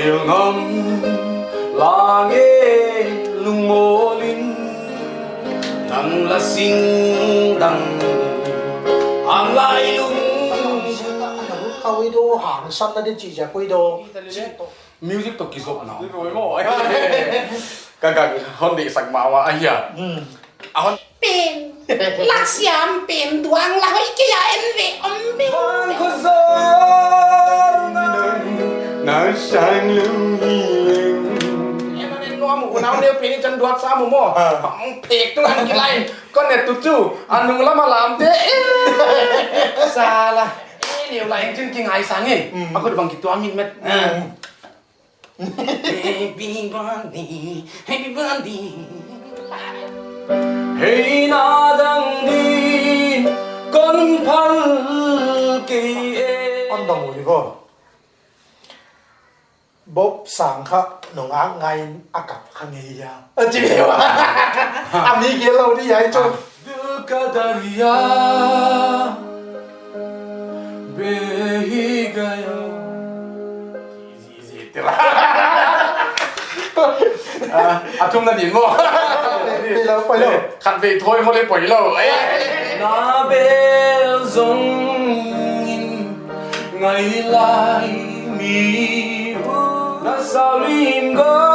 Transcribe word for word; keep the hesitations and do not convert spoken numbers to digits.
Ngam lang e lungmolin, nang la sing dang ang lai lung. Kau i do hang sam na di chi ja kui do. Music toh kizopna. Ka gang hon di sak ma wa ahia. Hmm. A hon. Pen. Lak siam pen duang la hoi ke ya en ve om pen. Bang ko zong na sang lung hi leng. Em, em, nuam u nau neu pen chan duat sa mu mo. Ah. Ang pek tu ang kilai. Kon ne tu chu. Anung lama lam te. Sala. Eh, neu lai chin king ai sang e. Mm. Aku bang kitu amin met. Mm. Happy birthday, happy birthday. Hei na dang di kon phal kei e. An dang ui vo. Bob sang kha nung a ngai a kap kha ngei ya. A chi ve wa. A mi ke lo di ya i chu. Bil ka daria. Be hi gaya. Ah, a thumna din mo. Poi lo, poi lo. Khat ve thoi mo le poi lo. Eh. Na bel zong in ngai lai mi hu. Na salim go.